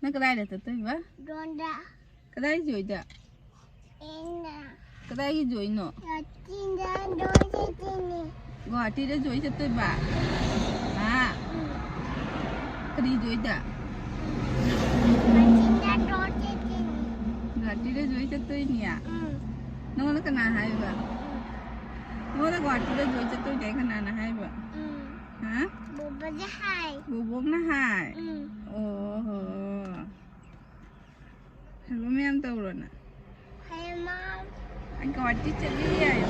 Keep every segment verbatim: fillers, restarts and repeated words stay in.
ꯅꯪ ꯀꯗꯥꯏꯗ ꯆꯠꯇꯣꯏꯕ? ꯗꯣꯟꯗ ꯀꯗꯥꯏ ꯖꯣꯏꯗ? ꯑꯩꯅ ꯀꯗꯥꯏꯒꯤ ꯖꯣꯏꯅꯣ? ꯌꯥꯆꯤꯟꯗ ꯗꯣꯟ ꯆꯠꯇꯣꯏꯅꯤ꯫ ꯒꯨꯍꯥꯇꯤꯗ ꯖꯣꯏ ꯆꯠꯇꯣꯏꯕ? ꯍꯥ? ꯀꯔꯤ ꯖꯣꯏꯗ? ꯌꯥꯆꯤꯟꯗ ꯗꯣꯟ ꯆꯠꯇꯣꯏꯅꯤ꯫ ꯒꯨꯍꯥꯇꯤꯗ ꯖꯣꯏ ꯆꯠꯇꯣꯏꯅꯤ? ꯎꯝ꯫ ꯅꯉꯣꯟꯗ ꯀꯅꯥ ꯍꯥꯏꯕ? ꯅꯉꯣꯟꯗ ꯒꯨꯍꯥꯇꯤꯗ ꯖꯣꯏ ꯆꯠꯇꯣꯏꯅꯦ ꯀꯅꯥꯅ ꯍꯥꯏꯕ? ꯎꯝ꯫ ꯍꯥ? ꯕꯣꯕꯣꯁꯦ ꯍꯥꯏ꯫ ꯕꯣꯕꯣꯛꯅ ꯍꯥꯏ? ꯎꯝ꯫ ꯑꯣꯍꯣ꯫ ꯍꯜꯂꯣ ꯃꯌꯥꯝ ꯇꯧꯔꯣꯅ꯫ ꯍꯌꯦꯡ ꯃꯥ ꯑꯩ ꯒꯨꯍꯥꯇꯤ ꯆꯠꯂꯤ ꯍꯥꯏꯌꯣ꯫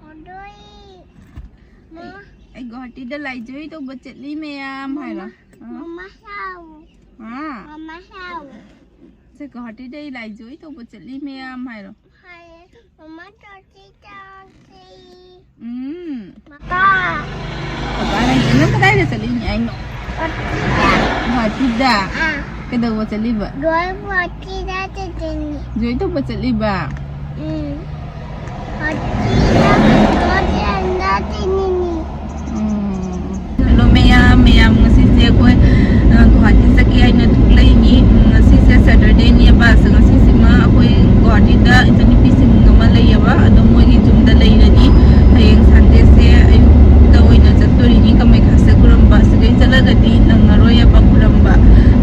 ꯑꯣꯗꯣꯏ꯫ ꯃꯥ ꯑꯩ ꯒꯨꯍꯥꯇꯤꯗ ꯂꯥꯏꯖꯣꯏ ꯇꯧꯕ ꯆꯠꯂꯤ ꯃꯌꯥꯝ ꯍꯥꯏꯔꯣ꯫ ꯃꯃꯥ ꯁꯥꯎ꯫ ꯑꯥ꯫ ꯃꯃꯥ ꯁꯥꯎ꯫ ꯁꯦ ꯒꯨꯍꯥꯇꯤꯗ ꯑꯩ ꯂꯥꯏꯖꯣꯏ ꯇꯧꯕ ꯆꯠꯂꯤ ꯃꯌꯥꯝ ꯍꯥꯏꯔꯣ꯫ ꯍꯥꯏꯌꯦ꯫ ꯃꯃꯥ ꯆꯠꯁꯤ ꯆꯠꯁꯤ꯫ ꯎꯝ꯫ ꯃꯄꯥ꯫ ꯕꯕꯥ ꯅꯪ ꯅꯪ ꯀꯗꯥꯏꯗ ꯆꯠꯂꯤꯅꯤ ꯍꯥꯏꯅꯣ? ꯆꯠꯁꯤꯗ꯫ ꯒꯨꯍꯥꯇꯤꯗ꯫ ꯑꯥ꯫ ꯀꯩꯗꯧꯕ ꯆꯠꯂꯤꯕ? ꯂꯣꯏ ꯋꯥꯀꯤꯗ ꯆꯠꯇꯣꯏꯅꯤ꯫ ꯖꯣꯏ ꯇꯧꯕ ꯆꯠꯂꯤꯕ? ꯎꯝ꯫ ꯋꯥꯀꯤꯗ ꯂꯣꯏ ꯆꯠꯇꯣꯏꯅꯤ꯫ ꯎꯝ꯫ ꯍꯜꯂꯣ ꯃꯌꯥꯝ, ꯃꯌꯥꯝ ꯉꯁꯤꯁꯦ ꯑꯩꯈꯣꯏ, ꯑ, ꯒꯨꯍꯥꯇꯤ ꯆꯠꯀꯦ ꯍꯥꯏꯅ ꯊꯣꯛꯂꯛꯏꯅꯤ꯫ ꯎꯝ, ꯉꯁꯤꯁꯦ ꯁꯦꯇꯔꯗꯦꯅꯦꯕ꯫ ꯑꯁ, ꯉꯁꯤꯁꯤꯃ ꯑꯩꯈꯣꯏ ꯒꯨꯍꯥꯇꯤꯗ ꯏꯆꯟꯅꯨꯄꯤꯁꯤꯡ ꯑꯃ ꯂꯩꯌꯦꯕ, ꯑꯗꯣ ꯃꯣꯏꯒꯤ ꯌꯨꯝꯗ ꯂꯩꯔꯅꯤ꯫ ꯍꯌꯦꯡ ꯁꯟꯗꯦꯁꯦ ꯑꯌꯨꯛꯇ ꯑꯣꯏꯅ ꯆꯠꯇꯣꯔꯤꯅꯤ ꯀꯃꯩꯈꯥꯁꯦ ꯈꯨꯔꯨꯝꯕ꯫ ꯁꯤꯗꯩ ꯆꯠꯂꯒꯗꯤ ꯅꯪꯉꯔꯣꯏꯑꯕ ꯈꯨꯔꯨꯝꯕ,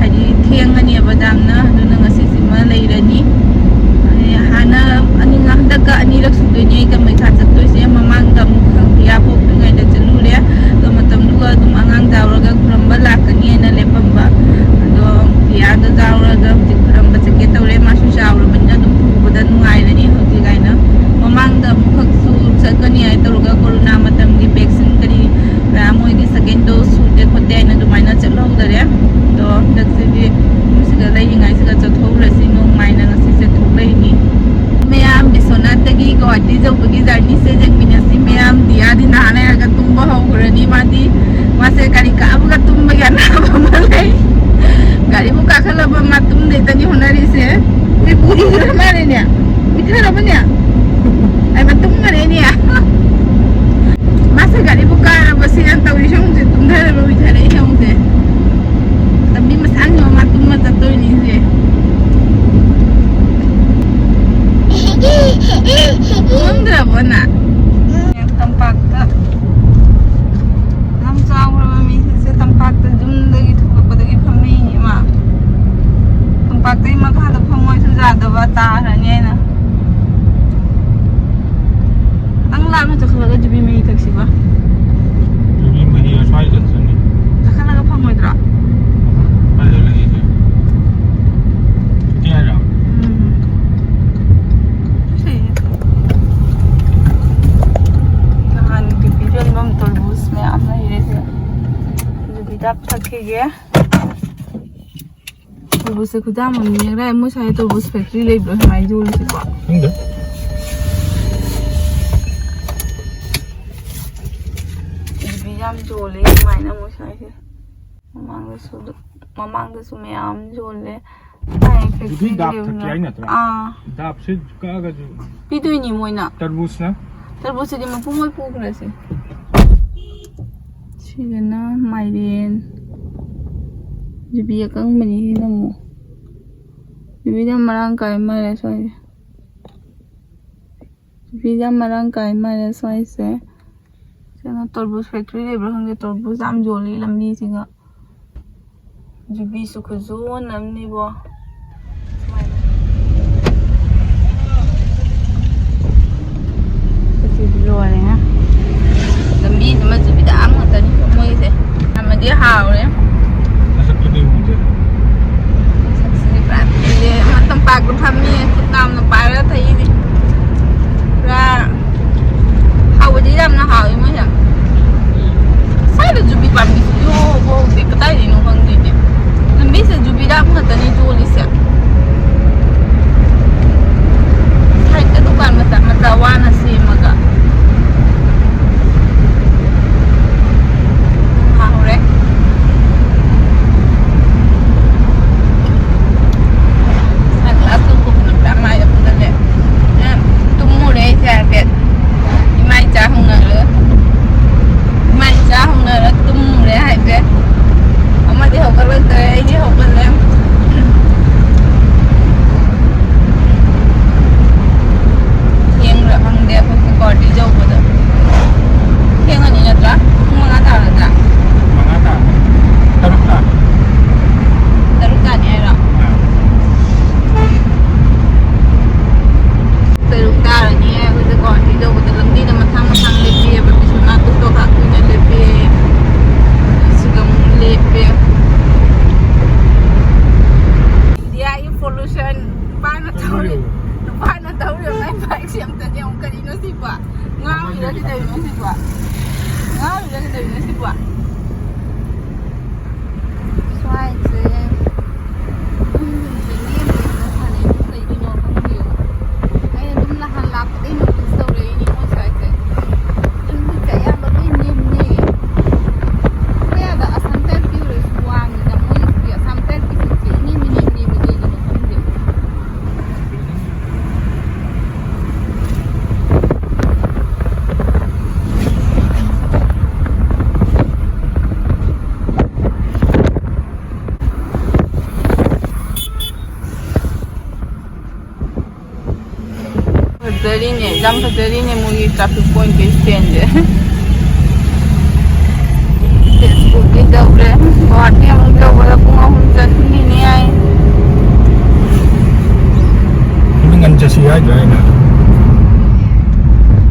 ꯍꯥꯏꯗꯤ ꯊꯦꯡꯉꯅꯦꯕ ꯌꯥꯝꯅ꯫ ꯑꯗꯨꯅ ꯉꯁꯤꯁꯤꯃ ꯂꯩꯔꯅꯤ꯫ ꯑꯦ, ꯍꯥꯟꯅ ꯑꯅꯤ, ꯍꯟꯗꯛꯀ ꯑꯅꯤꯔꯛ ꯁꯨꯗꯣꯏꯅꯦ ꯑꯩ ꯀꯃꯩꯈꯥ ꯆꯠꯇꯣꯏꯁꯦ꯫ ꯃꯃꯥꯡꯗ ꯑꯃꯨꯛ ꯄꯤꯌꯥ ꯄꯣꯛꯇ꯭ꯔꯤꯉꯩꯗ ꯆꯠꯂꯨꯔꯦ꯫ ꯑꯗꯣ ꯃꯇꯝꯗꯨꯒ ꯑꯗꯨꯝ ꯑꯉꯥꯡ ꯌꯥꯎꯔꯒ ꯈꯨꯔꯨꯝꯕ ꯂꯥꯛꯀꯅꯤ ꯍꯥꯏꯅ ꯂꯦꯞꯄꯝꯕ꯫ ꯑꯗꯣ ꯄꯤꯌꯥꯗꯣ ꯌꯥꯎꯔꯒ ꯍꯧꯖꯤꯛ ꯈꯨꯔꯨꯝꯕ ꯆꯠꯀꯦ ꯇꯧꯔꯦ꯫ ꯃꯥꯁꯨ ꯆꯥꯎꯔꯕꯅꯤꯅ ꯑꯗꯨꯝ ꯄꯨꯕꯗ ꯅꯨꯡꯉꯥꯏꯔꯅꯤ ꯍꯧꯖꯤꯛ ꯍꯥꯏꯅ꯫ ꯃꯃꯥꯡꯗ ꯑꯃꯨꯛꯈꯛꯁꯨ ꯆꯠꯀꯅꯤ ꯍꯥꯏ ꯇꯧꯔꯒ ꯀꯣꯔꯣꯅꯥ ꯃꯇꯝꯒꯤ ꯚꯦꯛꯁꯤꯟ ꯀꯔꯤ ꯀꯔꯥ ꯃꯣꯏꯒꯤ ꯁꯦꯀꯦꯟ ꯗꯣꯁ ꯁꯨꯗꯦ ꯈꯣꯠꯇꯦ ꯍꯥꯏꯅ ꯑꯗꯨꯃꯥꯏꯅ ꯆꯠꯍꯧꯗꯔꯦ꯫ ꯑꯗꯣ ꯍꯟꯗꯛꯁꯤꯗꯤ ꯌꯨꯝꯁꯤꯗ ꯂꯩꯔꯤꯉꯩꯁꯤꯗ ꯆꯠꯊꯣꯛꯎꯔꯁꯤ ꯅꯣꯡꯃꯥꯏꯅ ꯉꯁꯤꯁꯦ ꯊꯣꯛꯂꯛꯏꯅꯤ꯫ ꯃꯌꯥꯝ ꯕꯤꯁ꯭ꯋꯥꯅꯥꯊꯇꯒꯤ ꯒꯨꯋꯥꯍꯥꯇꯤ ꯌꯧꯕꯒꯤ ꯖꯔꯅꯤꯁꯦ ꯌꯦꯡꯃꯤꯟꯅꯁꯤ ꯃꯌꯥꯝ꯫ ꯗꯤꯌꯥꯗꯤ ꯅꯍꯥꯟ ꯂꯩꯔꯒ ꯇꯨꯝꯕ ꯍꯧꯈ꯭ꯔꯅꯤ꯫ ꯃꯥꯗꯤ, ꯃꯥꯁꯦ ꯒꯥꯔꯤ ꯀꯥꯕꯒ ꯇꯨꯝꯕꯒꯤ ꯑꯅꯥꯕ ꯑꯃ ꯂꯩ꯫ ꯒꯥꯔꯤꯕꯨ ꯀꯥꯈꯠꯂꯕ ꯃꯥ ꯇꯨꯝꯗꯦꯗꯅꯤ ꯍꯣꯠꯅꯔꯤꯁꯦ꯫ ꯃꯤ ꯄꯨꯈꯤꯗ꯭ꯔ ꯃꯥꯜꯂꯦꯅꯦ꯫ ꯎꯏꯊꯔꯕꯅꯦ꯫ ꯑꯩ ꯃꯇꯨꯝ ꯃꯔꯦꯅꯦ꯫ ꯃꯥꯁꯦ ꯒꯥꯔꯤꯕꯨ ꯀꯥꯔꯕ ꯁꯤꯅ ꯇꯧꯔꯤꯁꯦ ꯌꯦꯡꯉꯨꯁꯦ꯫ ꯇꯨꯝꯊꯔꯕ ꯎꯏꯊꯔꯛꯏꯁꯦ ꯌꯦꯡꯉꯨꯁꯦ꯫ ꯆꯥꯛ ꯊꯛꯈꯤꯒꯦ꯫ ꯇꯔꯕꯨꯖꯁꯦ ꯈꯨꯌꯥꯝ ꯑꯃ ꯌꯦꯡꯉꯦ꯫ ꯃꯣꯏ ꯁ꯭ꯋꯥꯏꯗ ꯇꯔꯕꯨꯖ ꯐꯦꯛꯇ꯭ꯔꯤ ꯂꯩꯕ꯭ꯔꯣ ꯁꯨꯃꯥꯏꯅ ꯌꯣꯜꯂꯤꯁꯤꯕꯣ? ꯈꯪꯗꯦ꯫ ꯌꯨꯕꯤ ꯌꯥꯝ ꯌꯣꯜꯂꯦ ꯁꯨꯃꯥꯏꯅ ꯃꯣꯏ ꯁ꯭ꯋꯥꯏꯁꯦ꯫ ꯃꯃꯥꯡꯗꯁꯨ ꯑꯗꯨ-, ꯃꯃꯥꯡꯗꯁꯨ ꯃꯌꯥꯝ ꯌꯣꯜꯂꯦ꯫ ꯁ꯭ꯋꯥꯏ ꯌꯨꯕꯤ ꯐꯦꯛꯇ꯭ꯔꯤ ꯗꯥꯞ ꯂꯩꯕꯅ-, ꯊꯛꯀꯦ ꯍꯥꯏ ꯅꯠꯇ꯭ꯔꯣ? ꯑꯥ꯫ ꯗꯥꯞꯁꯦ ꯀꯛꯑꯒꯁꯨ ꯄꯤꯗꯣꯏꯅꯤ ꯃꯣꯏꯅ꯫ ꯇꯔꯕꯨꯖꯅ? ꯇꯔꯕꯨꯖꯁꯤꯗꯤ ꯃꯄꯨꯝ ꯑꯣꯏ ꯄꯨꯈ꯭ꯔꯁꯦ꯫ ꯁꯤꯒꯅ ꯃꯥꯏꯔꯦꯟ꯫ ꯌꯨꯕꯤ ꯑꯀꯪꯕꯅꯤ ꯁꯤꯅ ꯑꯃꯨꯛ꯫ ꯌꯨꯕꯤꯗꯤ ꯌꯥꯝ ꯃꯔꯥꯡ ꯀꯥꯏ ꯃꯥꯜꯂꯦ ꯁ꯭ꯋꯥꯏꯁꯦ꯫ ꯌꯨꯕꯤꯗꯤ ꯌꯥꯝ ꯃꯔꯥꯡ ꯀꯥꯏ ꯃꯥꯜꯂꯦ ꯁ꯭ꯋꯥꯏꯁꯦ꯫ ꯁꯤꯅ ꯇꯔꯕꯨꯖ ꯐꯦꯛꯇ꯭ꯔꯤ ꯂꯩꯕ꯭ꯔꯥ ꯈꯪꯗꯦ, ꯇꯔꯕꯨꯖ ꯌꯥꯝ ꯌꯣꯜꯂꯤ ꯂꯝꯕꯤꯁꯤꯒ꯫ ꯌꯨꯕꯤꯁꯨ ꯈꯨꯌꯣꯟ ꯑꯃꯅꯤꯕꯣ꯫ ꯁꯤꯗꯤ ꯂꯣꯏꯔꯦ꯫ ꯂꯝꯕꯤꯁꯤꯃ ꯌꯨꯕꯤꯗ ꯉꯥꯛꯇꯅꯤ ꯃꯣꯏꯁꯦ꯫ ꯑꯃꯗꯤ ꯍꯥꯎꯔꯦ꯫ ꯃꯁꯛꯇꯨꯗꯤ ꯎꯗꯦ꯫ ꯃꯁꯛꯁꯤꯗꯤ ꯄꯨꯔꯥ ꯄꯤꯔꯦ꯫ ꯑꯃ ꯇꯝꯄꯥꯛꯇ ꯐꯝꯃꯤ, ꯈꯨꯠ ꯅꯥꯝꯅ ꯄꯥꯏꯔꯒ ꯊꯛꯏꯅꯤ꯫ ꯄꯨꯔꯥ ꯍꯥꯎꯕꯗꯤ ꯌꯥꯝꯅ ꯍꯥꯎꯋꯤ ꯃꯣꯏꯁꯦ꯫ ꯁ꯭ꯋꯥꯏꯗ ꯌꯨꯕꯤ ꯄꯥꯝꯕꯤꯁꯨ ꯏꯍꯧ ꯍꯧꯗꯦ, ꯀꯗꯥꯏꯗꯩꯅꯣ ꯈꯪꯗꯦꯅꯦ꯫ ꯂꯝꯕꯤꯁꯦ ꯌꯨꯕꯤ ꯗꯥꯝ ꯉꯥꯛꯇꯅꯤ ꯌꯣꯜꯂꯤꯁꯦ꯫ ꯁꯥꯏꯠꯇ ꯗꯨꯀꯥꯟ ꯃꯆꯥ ꯃꯆꯥ ꯋꯥꯅ ꯁꯦꯝꯃꯒ꯫ ꯍꯥꯎꯔꯦ꯫ ꯁꯟꯒ꯭ꯂꯥꯁ ꯇꯣꯡꯊꯣꯛꯇꯅ ꯄꯨꯔꯥ ꯃꯥꯏꯗ ꯄꯨꯜꯍꯜꯂꯦ꯫ ꯇꯨꯝꯃꯨꯔꯦ ꯑꯩꯁꯦ ꯍꯥꯏꯐꯦꯠ꯫ ꯏꯃꯥ ꯏꯆꯥ ꯍꯧꯅꯔꯒ꯫ ꯏꯃꯥ ꯏꯆꯥ ꯍꯧꯅꯔꯒ ꯇꯨꯝꯃꯨꯔꯦ꯫ ꯐꯖꯔꯤꯅꯦ, ꯌꯥꯝ ꯐꯖꯔꯤꯅꯦ ꯃꯣꯏꯒꯤ traffic point ꯀꯤ stand ꯁꯦ꯫ ꯇꯦꯖꯄꯨꯔꯗꯤ ꯌꯧꯔꯦ꯫ ꯒꯨꯋꯥꯍꯥꯇꯤ ꯑꯃꯨꯛ ꯌꯧꯕꯗ ꯄꯨꯡ ꯑꯍꯨꯝ ꯆꯪꯈꯤꯅꯤ ꯍꯥꯏ꯫ ꯃꯤ ꯉꯟ ꯆꯠꯁꯤ ꯍꯥꯏꯗ꯭ꯔꯥ ꯑꯩꯅ?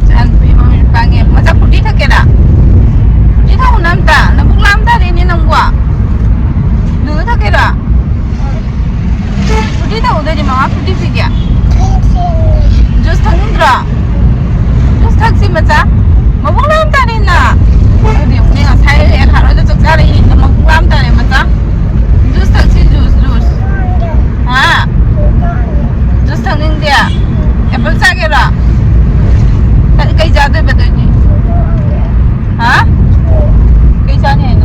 ꯆꯥꯟꯕꯤ ꯃꯃꯤꯠ ꯄꯥꯡꯉꯦ꯫ ꯃꯆꯥ ꯐ꯭ꯔꯨꯇꯤ ꯊꯛꯀꯦꯔꯥ? ꯐ꯭ꯔꯨꯇꯤ ꯊꯛꯎꯅ ꯑꯝꯇ꯫ ꯅꯕꯨꯛ ꯂꯥꯝ ꯇꯥꯔꯦꯅꯦ ꯅꯪꯕꯨ꯫ ꯅꯨꯗꯜ ꯊꯛꯀꯦꯔꯥ? ꯐ꯭ꯔꯨꯇꯤ ꯊꯛꯎꯗꯣꯏꯗꯤ ꯃꯃꯥ ꯐ꯭ꯔꯨꯇꯤ ꯄꯤꯒꯦ꯫ ꯖꯨꯁ ꯊꯛꯅꯤꯡꯗ꯭ꯔꯣ? ꯖꯨꯁ ꯊꯛꯁꯤ ꯃꯆꯥ꯫ ꯃꯕꯨꯛ ꯂꯥꯝ ꯇꯥꯔꯦꯅ꯫ ꯑꯗꯨꯗꯤ ꯑꯃꯨꯛꯅꯦ ꯉꯁꯥꯏ ꯑꯦꯟꯍꯥꯔꯣꯏꯗ ꯆꯥꯛ ꯆꯥꯔꯛꯏ꯫ ꯃꯕꯨꯛ ꯂꯥꯝ ꯇꯥꯔꯦ ꯃꯆꯥ꯫ ꯖꯨꯁ ꯊꯛꯁꯤ ꯖꯨꯁ, ꯖꯨꯁ꯫ ꯍꯥ? ꯖꯨꯁ ꯊꯛꯅꯤꯡꯗꯦ? ꯑꯦꯄꯜ ꯆꯥꯒꯦꯔꯣ? ꯀ-, ꯀꯩ ꯆꯥꯗꯣꯏꯕ ꯑꯗꯨꯗꯤ? ꯍꯥ? ꯀꯩ ꯆꯥꯅꯤ ꯍꯥꯏꯅꯣ?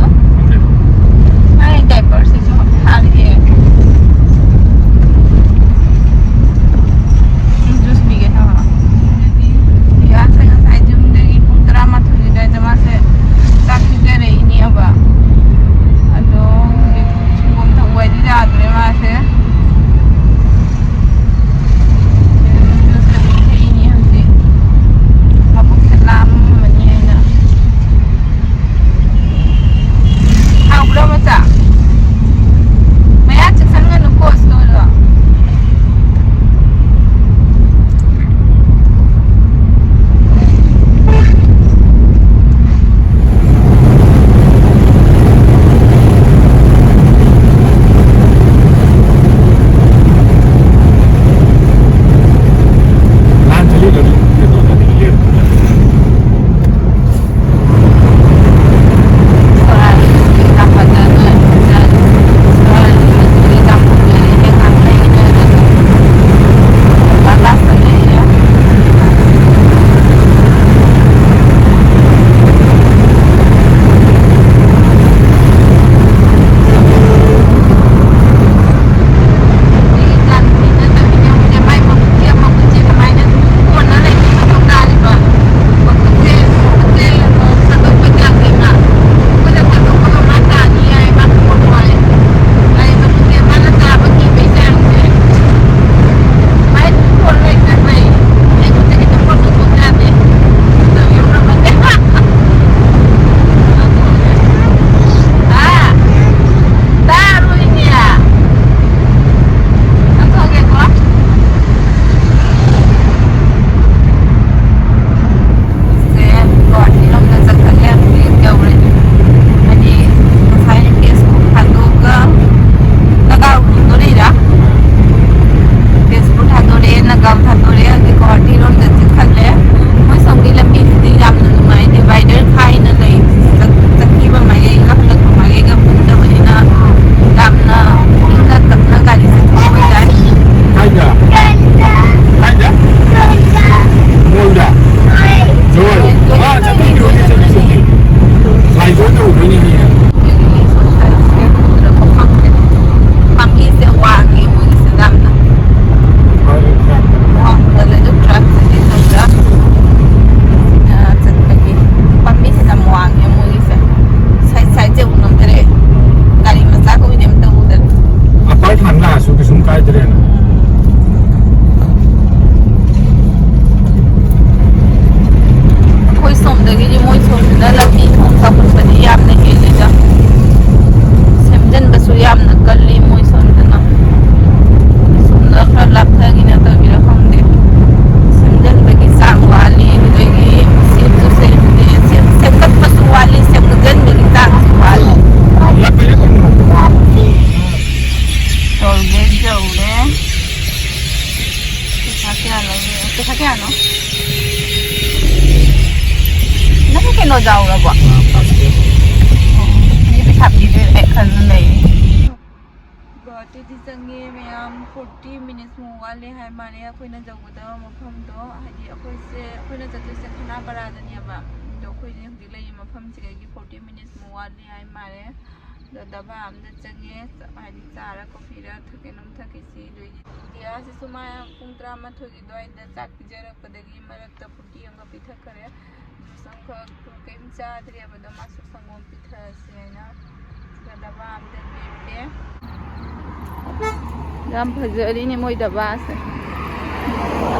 ꯁꯤ ꯆꯪꯉꯦ ꯃꯌꯥꯝ, ꯐꯣꯔꯇꯤ ꯃꯤꯅꯤꯠꯁꯃꯨꯛ ꯋꯥꯠꯂꯦ ꯍꯥꯏ ꯃꯥꯜꯂꯦ ꯑꯩꯈꯣꯏꯅ ꯌꯧꯒꯗꯕ ꯃꯐꯝꯗꯣ꯫ ꯍꯥꯏꯗꯤ ꯑꯩꯈꯣꯏꯁꯦ, ꯑꯩꯈꯣꯏꯅ ꯆꯠꯇꯣꯏꯁꯦ ꯈꯅꯥꯄꯔꯥꯗꯅꯦꯕ, ꯑꯗꯣ ꯑꯩꯈꯣꯏꯅ ꯍꯧꯖꯤꯛ ꯂꯩꯔꯤꯕ ꯃꯐꯝꯁꯤꯗꯒꯤ ꯐꯣꯔꯇꯤ ꯃꯤꯅꯤꯠꯁꯃꯨꯛ ꯋꯥꯠꯂꯦ ꯍꯥꯏ ꯃꯥꯜꯂꯦ꯫ ꯑꯗꯣ ꯗꯕꯥ ꯑꯝꯗ ꯆꯪꯉꯦ, ꯍꯥꯏꯗꯤ ꯆꯥꯔ ꯀꯣꯐꯤꯔ ꯊꯛꯀꯦ ꯑꯗꯨꯝ ꯊꯛꯈꯤꯁꯤ꯫ ꯑꯗꯨ ꯏꯟꯗꯤꯌꯥꯁꯤꯁꯨ ꯃꯥ ꯄꯨꯡ ꯇꯔꯥꯃꯥꯊꯣꯏꯒꯤ ꯑꯗꯨꯋꯥꯏꯗ ꯆꯥꯛ ꯄꯤꯖꯔꯛꯄꯗꯒꯤ ꯃꯔꯛꯇ ꯐꯨꯔꯇꯤ ꯑꯃꯒ ꯄꯤꯊꯛꯈ꯭ꯔꯦ꯫ ꯖꯨꯁ ꯑꯃꯈꯛ, ꯀꯩꯝ ꯆꯥꯗ꯭ꯔꯦꯕ, ꯑꯗꯣ ꯃꯥꯁꯨ ꯁꯪꯒꯣꯝ ꯄꯤꯊꯛꯑꯁꯦ ꯍꯥꯏꯅ ꯁꯤꯗ ꯗꯕꯥ ꯑꯝꯗ ꯂꯦꯞꯄꯦ꯫ ꯌꯥꯝ ꯐꯖꯔꯤꯅꯦ ꯃꯣꯏ ꯗꯕꯥꯁꯦ꯫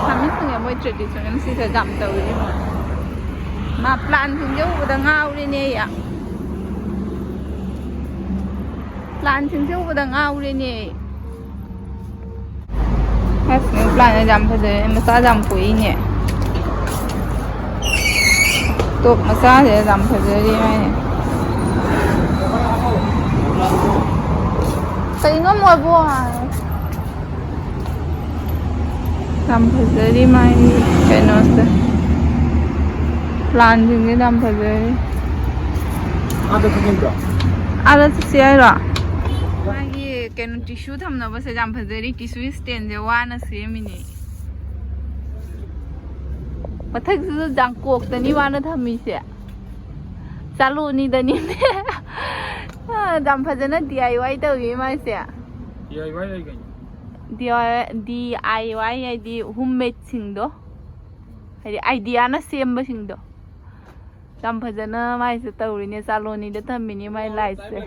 ꯈꯥꯃꯦꯟ ꯁꯤꯡꯁꯦ ꯃꯣꯏ ꯇ꯭ꯔꯦꯗꯤꯁꯅꯦꯜ ꯁꯤꯗ ꯌꯥꯝ ꯇꯧꯔꯤ ꯃꯣꯏ꯫ ꯃꯥ ꯄ꯭ꯂꯥꯟꯁꯤꯡꯁꯦ ꯎꯕꯗ ꯉꯥꯎꯔꯦꯅꯦ ꯑꯩ꯫ ꯄ꯭ꯂꯥꯟꯁꯤꯡꯁꯦ ꯎꯕꯗ ꯉꯥꯎꯔꯦꯅꯦ꯫ ꯑꯁ, ꯅꯣꯏ ꯄ꯭ꯂꯥꯟꯁꯦ ꯌꯥꯝ ꯐꯖꯩ, ꯃꯆꯥ ꯌꯥꯝ ꯄꯣꯛꯏꯅꯦ꯫ ꯇꯣꯞ ꯃꯆꯥꯁꯦ ꯌꯥꯝ ꯐꯖꯔꯤ ꯃꯥꯏꯅꯦ꯫ ꯀꯩꯅꯣ ꯃꯣꯏꯕꯨ? ꯌꯥꯝ ꯐꯖꯔꯤ ꯃꯥꯏ ꯀꯩꯅꯣꯁꯦ꯫ ꯄ꯭ꯂꯥꯟꯁꯤꯡꯁꯦ ꯌꯥꯝ ꯐꯖꯔꯤ꯫ ꯑꯥꯗ ꯆꯠꯅꯤꯡꯗ꯭ꯔꯣ? ꯑꯥꯗ ꯆꯠꯁꯤ ꯍꯥꯏꯔꯣ? ꯃꯥꯒꯤ ꯀꯩꯅꯣ ꯇꯤꯁꯨ ꯊꯝꯅꯕꯁꯦ ꯌꯥꯝ ꯐꯖꯔꯤ꯫ ꯇꯤꯁꯨ ꯁ꯭ꯇꯦꯟꯁꯦ ꯋꯥꯅ ꯁꯦꯝꯃꯤꯅꯦ꯫ ꯃꯊꯛꯁꯤꯁꯨ ꯖꯥꯡꯀꯣꯛꯇꯅꯤ ꯋꯥꯅ ꯊꯝꯃꯤꯁꯦ꯫ ꯆꯥꯂꯣꯅꯤꯗꯅꯤꯅꯦ꯫ ꯑ, ꯌꯥꯝ ꯐꯖꯅ ꯗꯤ ꯑꯥꯏ ꯋꯥꯏ ꯇꯧꯏ ꯃꯥꯏꯁꯦ꯫ ꯗꯤ ꯑꯥꯏ ꯋꯥꯏ ꯍꯥꯏ ꯀꯩꯅꯣ? ꯗꯤ ꯑꯥꯏ ꯋꯥꯏ ꯍꯥꯏꯗꯤ ꯍꯣꯝ ꯃꯦꯗꯁꯤꯡꯗꯣ, ꯍꯥꯏꯗꯤ ꯑꯥꯏꯗꯤꯌꯥꯅ ꯁꯦꯝꯕꯁꯤꯡꯗꯣ꯫ ꯌꯥꯝ ꯐꯖꯅ ꯃꯥꯏꯁꯦ ꯇꯧꯔꯤꯅꯦ, ꯆꯥꯂꯣꯅꯤꯗ ꯊꯝꯃꯤꯅꯦ ꯃꯥꯏ ꯂꯥꯏꯠꯁꯦ꯫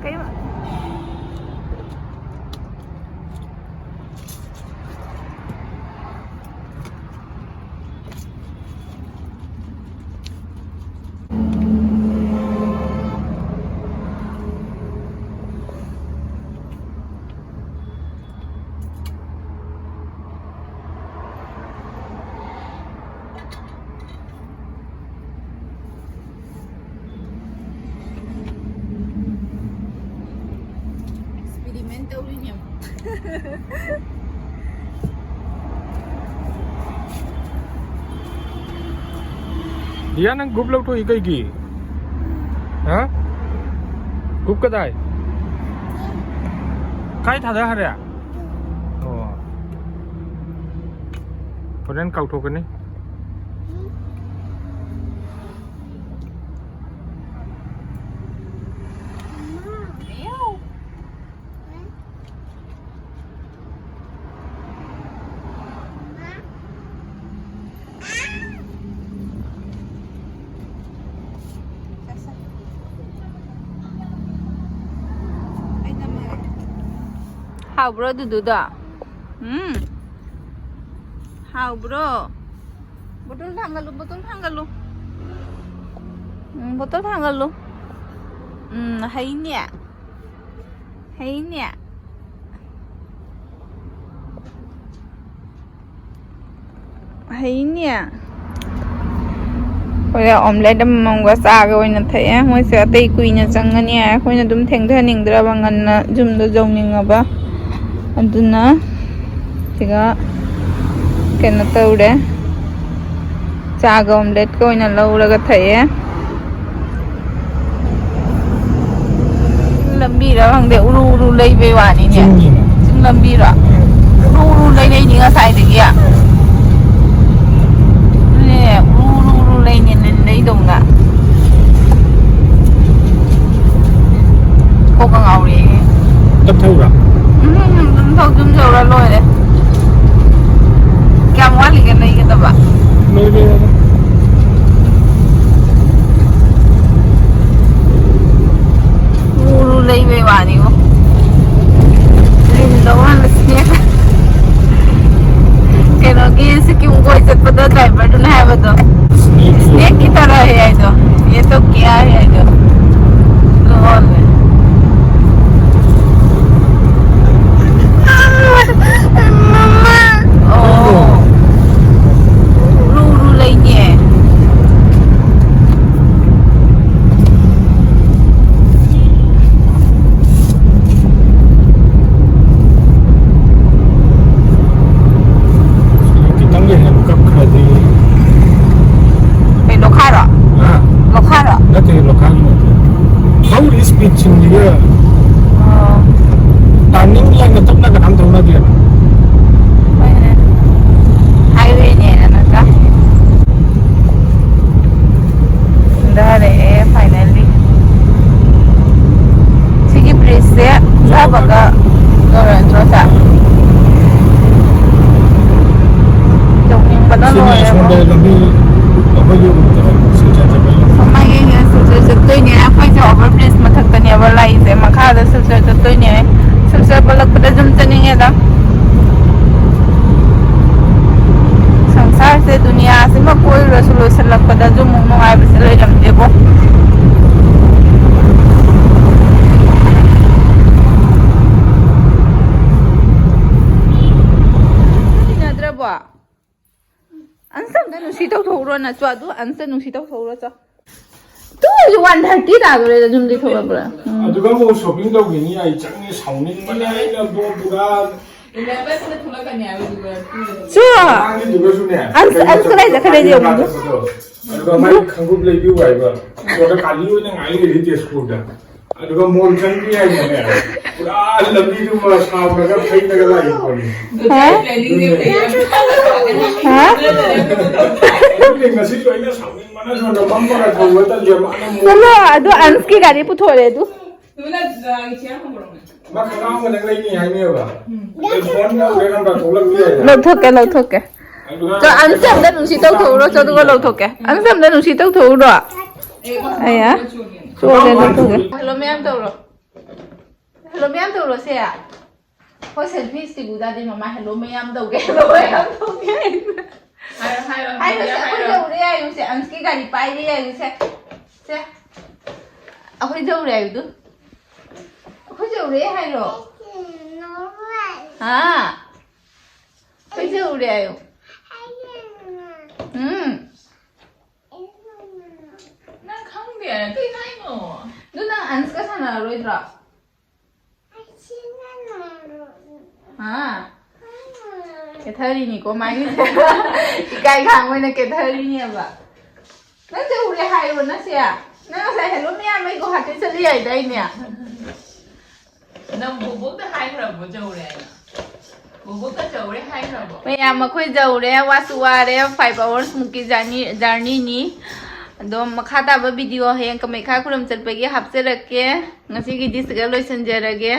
ꯀꯩꯕ? ꯑꯦꯛꯁꯄꯦꯔꯤꯃꯦꯟ ꯇꯧꯔꯤꯅꯦ꯫ ꯗꯤꯌꯥ, ꯅꯪ ꯒ꯭ꯔꯨꯞ ꯂꯧꯊꯣꯛꯏ ꯀꯩꯒꯤ? ꯍꯥ? ꯒ꯭ꯔꯨꯞ ꯀꯗꯥꯏ? ꯀꯥꯏ ꯊꯥꯗꯈ꯭ꯔꯦ? ꯑꯣ꯫ ꯍꯣꯔꯦꯟ ꯀꯥꯎꯊꯣꯛꯀꯅꯤ꯫ ꯍꯥꯎꯕ꯭ꯔꯣ ꯑꯗꯨꯗꯨꯗꯣ? ꯎꯝ꯫ ꯍꯥꯎꯕ꯭ꯔꯣ? ꯕꯣꯇꯜ ꯊꯥꯡꯒꯠꯂꯨ, ꯕꯣꯇꯜ ꯊꯥꯡꯒꯠꯂꯨ꯫ ꯎꯝ, ꯕꯣꯇꯜ ꯊꯥꯡꯒꯠꯂꯨ꯫ ꯎꯝ, ꯍꯩꯅꯦ꯫ ꯍꯩꯅꯦ꯫ ꯍꯩꯅꯦ꯫ ꯑꯩꯈꯣꯏꯅ omelette ꯑꯃꯃꯝꯒ ꯆꯥꯒ ꯑꯣꯏꯅ ꯊꯛꯑꯦ꯫ ꯃꯣꯏꯁꯦ ꯑꯇꯩ ꯀꯨꯏꯅ ꯆꯪꯒꯅꯤ ꯍꯥꯏ꯫ ꯑꯩꯈꯣꯏꯅ ꯑꯗꯨꯝ ꯊꯦꯡꯊꯍꯟꯅꯤꯡꯗ꯭ꯔꯕ, ꯉꯟꯅ ꯌꯨꯝꯗꯣ ꯌꯧꯅꯤꯡꯉꯕ꯫ ꯑꯗꯨꯅ ꯁꯤꯒ ꯀꯩꯅꯣ ꯇꯧꯔꯦ꯫ ꯆꯥꯒ omelette ꯀ ꯑꯣꯏꯅ ꯂꯧꯔꯒ ꯊꯛꯑꯦ꯫ ꯂꯝꯕꯤꯔ ꯈꯪꯗꯦ, ꯎꯔꯨ ꯎꯔꯨ ꯂꯩꯕꯩ ꯋꯥꯅꯤꯅꯦ꯫ ꯆꯤꯡꯅꯤꯅꯦ꯫ ꯆꯤꯡ ꯂꯝꯕꯤꯔꯣ? ꯎꯔꯨ ꯎꯔꯨ ꯂꯩꯅꯩꯅꯤ ꯉꯁꯥꯏꯗꯒꯤ꯫ ꯑꯗꯨꯅꯦ, ꯎꯔꯨ ꯎꯔꯨ ꯎꯔꯨ ꯂꯩꯅꯦ, ꯂꯤꯟ ꯂꯩꯗꯧꯅ꯫ ꯀꯣꯛꯀ ꯉꯥꯎꯔꯦꯍꯦ꯫ ꯇꯞꯊꯧꯔꯥ? ꯎꯝ, ꯑꯗꯨꯝ ꯊꯧ, ꯑꯗꯨꯝ ꯌꯧꯔ ꯂꯣꯏꯔꯦ꯫ ꯀꯌꯥꯝ ꯋꯥꯠꯂꯤꯒꯦ ꯂꯩꯒꯗꯕ? ꯂꯣꯏꯔꯦ꯫ ꯎꯔꯨ ꯂꯩꯕꯩ ꯋꯥꯅꯤꯉꯣ꯫ ꯂꯤꯟꯗꯧ ꯃꯥꯟꯕ snake꯫ ꯀꯩꯅꯣꯒꯤ ꯁꯤꯀꯤꯝ ꯀꯣꯏ ꯆꯠꯄꯗ driver ꯗꯨꯅ ꯍꯥꯏꯕꯗꯣ꯫ Snake꯫ Snake ꯀꯤ ꯇꯔꯥ ꯍꯦ ꯍꯥꯏꯗꯣ꯫ ꯌꯦ ꯇꯣ ꯀꯌꯥ ꯍꯦ ꯍꯥꯏꯗꯣ꯫ ꯂꯣꯜꯂꯦ꯫ ꯃꯃꯥ꯫ ꯑꯣ꯫ ꯎꯔꯨ ꯎꯔꯨ ꯂꯩꯅꯦ꯫ ꯈꯤꯇꯪꯒ ꯍꯦꯟꯅ ꯀꯛꯈ꯭ꯔꯗꯤ꯫ ꯀꯩ, ꯂꯣꯈꯥꯔꯣ? ꯍꯥ? ꯂꯣꯈꯥꯔꯣ? ꯅꯠꯇꯦ, ꯂꯣꯈꯥꯒꯤ ꯅꯠꯇꯦ꯫ ꯊꯧꯔꯤ speed ꯁꯤꯡꯁꯤꯒ꯫ ꯑꯣ꯫ ꯇꯥꯔꯅꯤꯡ ꯂꯩꯅ ꯇꯞꯅ ꯀꯅꯥꯝ ꯊꯧꯅꯗꯦꯕ꯫ ꯍꯣꯏꯅꯦ꯫ ꯍꯥꯏꯋꯦꯅꯦꯅ ꯅꯠꯇ꯭ꯔꯥ? ꯀꯨꯝꯊꯔꯛꯑꯦ, finally꯫ ꯁꯤꯒꯤ bridgeꯁꯦ ꯀꯨꯝꯊꯕꯒ ꯌꯧꯔꯗ꯭ꯔꯣ, ꯁꯥꯔ? ꯌꯧꯅꯤꯡꯕꯅ ꯁꯤꯅꯤ ꯂꯣꯏꯔꯦꯕꯣ꯫ ꯑꯁꯣꯝꯗ ꯂꯝꯕꯤ ꯑꯩꯈꯣꯏꯒꯤ ꯁꯤꯜꯆꯔ ꯆꯠꯄꯒꯤ ꯂꯝꯕꯤ꯫ ꯃꯃꯥꯡꯒꯤ ꯁꯤꯜꯆꯔ ꯆꯠꯇꯣꯏꯅꯦ꯫ ꯑꯩꯈꯣꯏꯁꯦ over bridge ꯃꯊꯛꯇꯅꯦꯕ ꯂꯥꯛꯏꯁꯦ, ꯃꯈꯥꯗ ꯁꯤꯜꯆꯔ ꯆꯠꯇꯣꯏꯅꯦ꯫ ꯁꯤꯜꯆꯔ ꯄꯜꯂꯛꯄꯗ ꯌꯨꯝ ꯆꯠꯅꯤꯡꯉꯦꯗ꯫ ꯁꯪꯁꯥꯔꯁꯦ, ꯗꯨꯅꯤꯌꯥꯁꯤꯃ ꯀꯣꯏꯔꯨꯔꯁꯨ ꯂꯣꯏꯁꯤꯜꯂꯛꯄꯗ ꯌꯨꯝꯃꯨꯛ ꯅꯨꯡꯉꯥꯏꯕꯁꯦ ꯂꯩꯔꯝꯗꯦꯕꯣ꯫ ꯅꯠꯇ꯭ꯔꯕꯣ? ꯑꯟꯁꯝꯗ ꯅꯨꯡꯁꯤ ꯇꯧꯊꯣꯛꯎꯔꯣ ꯅꯠꯇ꯭ꯔꯣ? ꯑꯗꯨ ꯑꯟꯁ ꯅꯨꯡꯁꯤ ꯇꯧꯊꯣꯛꯎꯔꯣ ꯆꯣ꯫ ꯇꯨ ꯍꯧꯖꯤꯛ one thirty ꯇꯥꯗꯣꯔꯦꯗ ꯌꯨꯝꯗꯩ ꯊꯣꯛꯂꯛꯄꯗ꯫ ꯎꯝ꯫ ꯑꯗꯨꯒ ꯑꯃꯨꯛ shopping ꯇꯧꯈꯤꯅꯤ ꯑꯩ ꯆꯪꯉꯦ ꯁꯥꯎꯅꯤꯡꯕꯅ ꯑꯩꯅ ꯕꯣ ꯄꯨꯔꯥ꯫ Elevenꯗ ꯊꯣꯛꯂꯛꯀꯅꯤ ꯍꯥꯏꯕꯗꯨꯒ꯫ ꯆꯣ꯫ ꯑꯉꯥꯡꯒꯤꯗꯨꯒꯁꯨꯅꯦ꯫ ꯑꯟꯁ, ꯀꯩꯅꯣ ꯑꯟꯁ ꯀꯗꯥꯏ ꯆꯠꯈ꯭ꯔꯦ ꯌꯦꯡꯉꯨ꯫ ꯆꯠꯄꯗꯣ꯫ ꯑꯗꯨꯒ ꯃꯥꯒꯤ ꯈꯪꯒꯨꯞ ꯂꯩꯕꯤꯌꯨ ꯍꯥꯏꯕ꯫ ꯑꯗ ꯀꯥꯂꯤ ꯑꯣꯏꯅ ꯉꯥꯏ ꯂꯩꯔꯤ ꯇꯦꯖꯄꯨꯔꯗ꯫ ꯑꯗꯨꯒ ꯃꯣꯜ ꯆꯪꯗ꯭ꯔꯤ ꯍꯥꯏꯅꯅꯦ꯫ ꯄꯨꯔꯥ ꯂꯝꯕꯤꯗꯨꯃ ꯁꯥꯎꯔꯒ ꯐꯩꯗꯒ ꯂꯥꯛꯏ ꯄꯣꯠꯅꯤ꯫ ꯍꯥ? ꯍꯥ? ꯑꯗꯨꯅꯦ ꯉꯁꯤ ꯂꯣꯏꯅ ꯁꯥꯎꯅꯤꯡꯕꯅ ꯁꯣꯝꯗ ꯃꯝꯃꯒ ꯊꯧꯕ ꯇꯜꯂꯦ꯫ ꯃꯥꯅ ꯃꯣꯜ ꯆꯠꯂꯣ, ꯑꯗꯨ ꯑꯟꯁꯀꯤ ꯒꯥꯔꯤ ꯄꯨꯊꯣꯔꯦ ꯑꯗꯨ꯫ ꯃꯥ ꯈꯣꯡꯒ꯭ꯔꯥꯎ ꯑꯃꯗꯪ ꯂꯩꯅꯤ ꯍꯥꯏꯅꯦꯕ꯫ ꯑꯗꯩ ꯐꯣꯟ ꯇꯧꯒꯦ ꯅꯝꯕꯔ ꯊꯣꯛꯂꯛꯇꯦ ꯍꯥꯏꯅ꯫ ꯂꯧꯊꯣꯛꯀꯦ, ꯂꯧꯊꯣꯛꯀꯦ꯫ ꯑꯗꯨꯒ ꯆꯣ, ꯑꯟꯁꯦ ꯑꯝꯇ ꯅꯨꯡꯁꯤ ꯇꯧꯊꯣꯛꯎꯔꯣ, ꯆꯣ, ꯑꯗꯨꯒ ꯂꯧꯊꯣꯛꯀꯦ꯫ ꯑꯟꯁꯦ ꯑꯝꯇ ꯅꯨꯡꯁꯤ ꯇꯧꯊꯣꯛꯎꯔꯣ꯫ ꯑꯌꯥ꯫ ꯆꯣꯂꯦ, ꯂꯧꯊꯣꯛꯀꯦ꯫ Hello ꯃꯌꯥꯝ ꯇꯧꯔꯣ꯫ Hello ꯃꯌꯥꯝ ꯇꯧꯔꯣ ꯁꯦ꯫ ꯍꯣꯏ, selfie stick ꯎꯗꯥꯗꯤ ꯃꯃꯥ hello ꯃꯌꯥꯝ ꯇꯧꯒꯦ, hello ꯃꯌꯥꯝ ꯇꯧꯒꯦ꯫ ꯍꯥꯏꯔꯣ, ꯍꯥꯏꯔꯣ, ꯍꯥꯏꯔꯣ, ꯁꯦ, ꯑꯩꯈꯣꯏ ꯍꯥꯏꯔꯣ꯫ ꯌꯧꯔꯦ ꯍꯥꯏꯌꯨ ꯁꯦ, ꯑꯟꯁꯀꯤ ꯒꯥꯔꯤ ꯄꯥꯏꯔꯦ ꯍꯥꯏꯌꯨ ꯁꯦ꯫ ꯁꯦ꯫ ꯑꯩꯈꯣꯏ ꯌꯧꯔꯦ ꯍꯥꯏꯌꯨꯗꯨ꯫ ꯑꯩꯈꯣꯏ ꯌꯧꯔꯦ ꯍꯥꯏꯔꯣ꯫ ꯍꯥ? ꯑꯩꯈꯣꯏ ꯌꯧꯔꯦ ꯍꯥꯏꯌꯨ꯫ ꯎꯝ꯫ ꯅꯪ ꯈꯪꯗꯦ, ꯀꯩ ꯍꯥꯏꯅꯣ? ꯑꯗꯨ ꯅꯪ ꯑꯟꯁꯀ ꯁꯥꯟꯅꯔꯔꯣꯏꯗ꯭ꯔꯣ? ꯍꯥ? ꯀꯦꯊꯔꯤꯅꯤꯀꯣ ꯃꯥꯒꯤꯁꯦ꯫ ꯏꯀꯥꯏ ꯈꯥꯡꯕ ꯑꯣꯏꯅ ꯀꯦꯊꯔꯤꯅꯦꯕ꯫ ꯅꯪ ꯆꯠꯂꯨꯔꯦ ꯍꯥꯏꯔꯣ, ꯅꯁꯦ? ꯅꯪ ꯉꯁꯥꯏ hello ꯃꯌꯥꯝ ꯑꯩ ꯒꯨꯋꯥꯍꯥꯇꯤ ꯆꯠꯂꯤ ꯍꯥꯏꯗꯥꯏꯅꯦ? ꯅꯪ ꯕꯣꯕꯣꯛꯇ ꯍꯥꯏꯈ꯭ꯔꯕꯣ ꯌꯧꯔꯦ ꯍꯥꯏꯅ? ꯕꯣꯕꯣꯛꯇ ꯌꯧꯔꯦ ꯍꯥꯏꯈ꯭ꯔꯕꯣ? ꯃꯌꯥꯝ ꯑꯩꯈꯣꯏ ꯌꯧꯔꯦ, ꯋꯥꯁꯨ ꯋꯥꯔꯦ, five hours ꯃꯨꯛꯀꯤ journey, journeyꯅꯤ꯫ ꯑꯗꯣ ꯃꯈꯥ ꯇꯥꯕ video ꯍꯌꯦꯡ ꯀꯃꯩꯈꯥ ꯈꯨꯔꯨꯝ ꯆꯠꯄꯒꯤ ꯍꯥꯞꯆꯔꯛꯀꯦ꯫ ꯉꯁꯤꯒꯤꯗꯤ ꯁꯤꯒ ꯂꯣꯏꯁꯤꯟꯖꯔꯒꯦ꯫